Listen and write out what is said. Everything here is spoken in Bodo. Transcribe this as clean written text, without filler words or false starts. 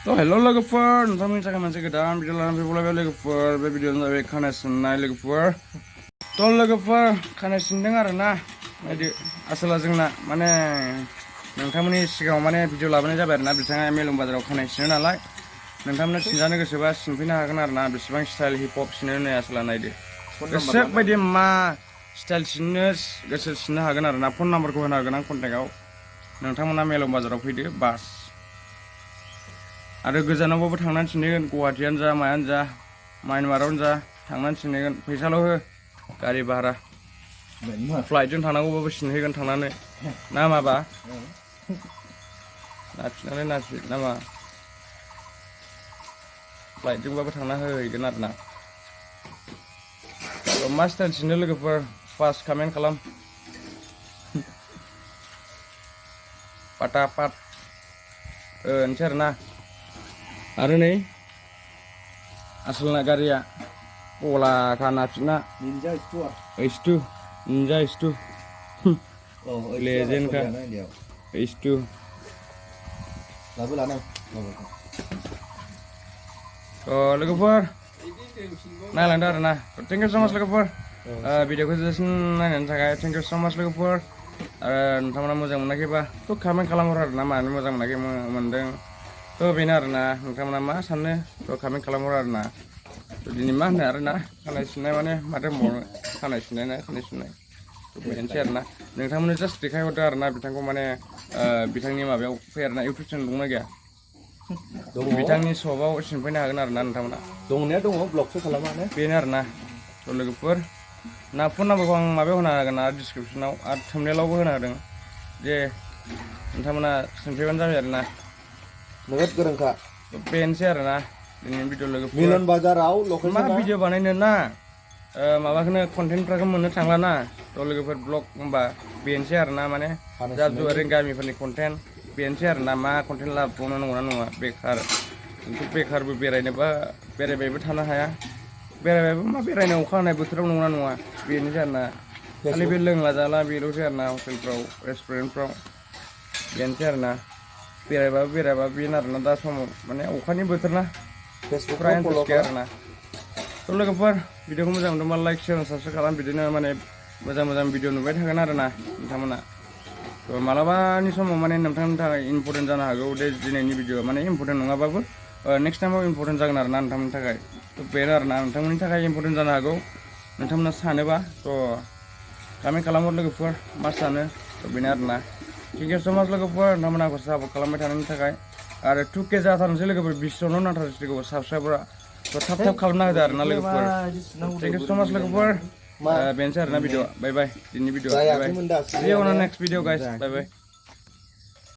तो हेलो लोगोफोर नोंथांमोननि थाखाय मोनसे गोदान भिडिअ लानानै फैबावलायबाय लोगोफोर बे भिडिअआनो जाबाय खानाय सिननाय लोगोफोर तो लोगोफोर खानाय सिनदों आरोना बायदि आसोला जोंना माने नोंथांमोननि सिगाङाव माने भिडिअ लाबोनाय जाबाय आरोना बिथाङा मेलम बाजाराव खानाय सिनो नालाय नोंथांमोना सिनजानो गोसोबा सिनफैनो हागोन आरोना बेसेबां स्टाइल हिप हप सिनो नै आसोला नायदो गोसो बायदि मा स्टाइल सिननो गोसो सिननो हागोन आरोना फन नाम्बारखौ होनो हागोन आं कन्टेक्टआव नोंथांमोना मेलम बाजाराव फैदो बास आरो गोजानावबाबो थांनानै सिनहैगोन गुवाहाटियानो जा मायानो जा माइनमारावनो जा थांनानै सिनहैगोन फैसाल' हो गारि भारा फ्लाइटजों थांनांगौबाबो सिनहैगोन थांनानै ना माबा नाथिनानै नाथि नामा फ्लाइटजोंबाबो थांना होहैगोन आरोना मा स्टाइल सिननो लोगोफोर फार्स्ट कमेन्ट खालाम पाटापाट होनसै आरोना आरो नै आसोलना गारिया गला खाना फिना H2 Ninja H2 लेजेन्ड का H2 लोगोफोर नायलांदो आरोना थेंक इउ स' माच लोगोफोर भिडिअखौ जोबजासिम नायनायनि थाखाय थेंक इउ स' माच लोगोफोर आरो नोंथांमोना मोजां मोनाखैबा थ' कमेन्ट खालामहर आरोना मानो मोजां मोनाखै मोनदों थ' बेनो आरोना नोंथांमोना मा सानो थ' कमेन्ट खालामहर आरोना दिनै मा होनो आरोना खानाय सिननाय माने माथो बुंबावनो खानाय सिननाय ना खानाय सिननाय बेनोसै आरोना नोंथांमोननो जास्ट देखायहरदो आरोना बिथांखौ माने बिथांनि माबायाव फै आरोना इउटुब चेनेल दंना गैया बिथांनि सपआव सिनफैनो हागोन आरोना नोंथांमोना दंनाया दङ ब्लगसो खालामानो बेनो आरोना थ' लोगोफोर ना फन नाम्बारखौ आं माबायाव होनो हागोन आरो डिसक्रिपसनाव आरो थुमनेलावबो होनो हादों जे नोंथांमोना सोंफैबानो जाबाय आरोना नोगोद गोरोंखा बेनोसै आरोना दिनैनि भिडिअ लोगोफोर मिलन बाजाराव मा भिडिअ बानायनो ना माबाखौनो कन्टेन्टफोरखौ मोननो थांला ना थ' लोगोफोर ब्लग होमबा बेनोसै आरोना माने जा ओरैनो गामिफोरनि कन्टेन्ट बेनोसै आरोना मा कन्टेन्ट लाबोबावनो नंगौना नङा बेखार जोंथ' बेखारबो बेरायनोबा बेरायबायबो थानो हाया बेरायबायबो मा बेरायनो अखा हानाय बोथोराव नंगौना नङा बेनोसै आरोना खालि बे लोंला जाला बेल'सै आरोना हटेलफ्राव रेस्टुरेन्टफ्राव बेनोसै आरोना बेरायबाबो बेनो आरोना दा समाव माने अखानि बोथोर ना फेसबुकफ्रा इन्टारेस्ट गैया आरोना थ' लोगोफोर भिडिअखौ मोजां मोनदोंबा लाइक शेयार साबसक्राइब खालाम बिदिनो माने मोजां भिडिअ नुबाय थागोन आरोना नोंथांमोना थ' मालाबानि समाव माने नोंथांनि थाखाय इम्परटेन्ट जानो हागौ दे दिनैनि भिडिअ माने इम्परटेन्ट नङाबाबो नेक्स्ट टाइमाव इम्परटेन्ट जागोन आरोना नोंथांमोननि थाखाय थ' बेनो आरोना नोंथांमोननि थाखाय इम्परटेन्ट जानो हागौ नोंथांमोना सानोबा थ' कमेन्ट खालामहर लोगोफोर मा सानो थ' बेनो आरोना थेंक इउ स' माच लोगोफोर नोंथांमोना आंखौ सापर्ट खालामबाय थानायनि थाखाय आरो 2K जाथारनोसै लोगोफोर 20 जनल' नांथारनोसै साबस्क्राइबारा थ' थाब खालामना होदो आरोना लोगोफोर थेंक इउ स' माच लोगोफोर बेनोसै आरोना भिडिअ बाय बाय दिनैनि video bye bye see you on the next video guys bye bye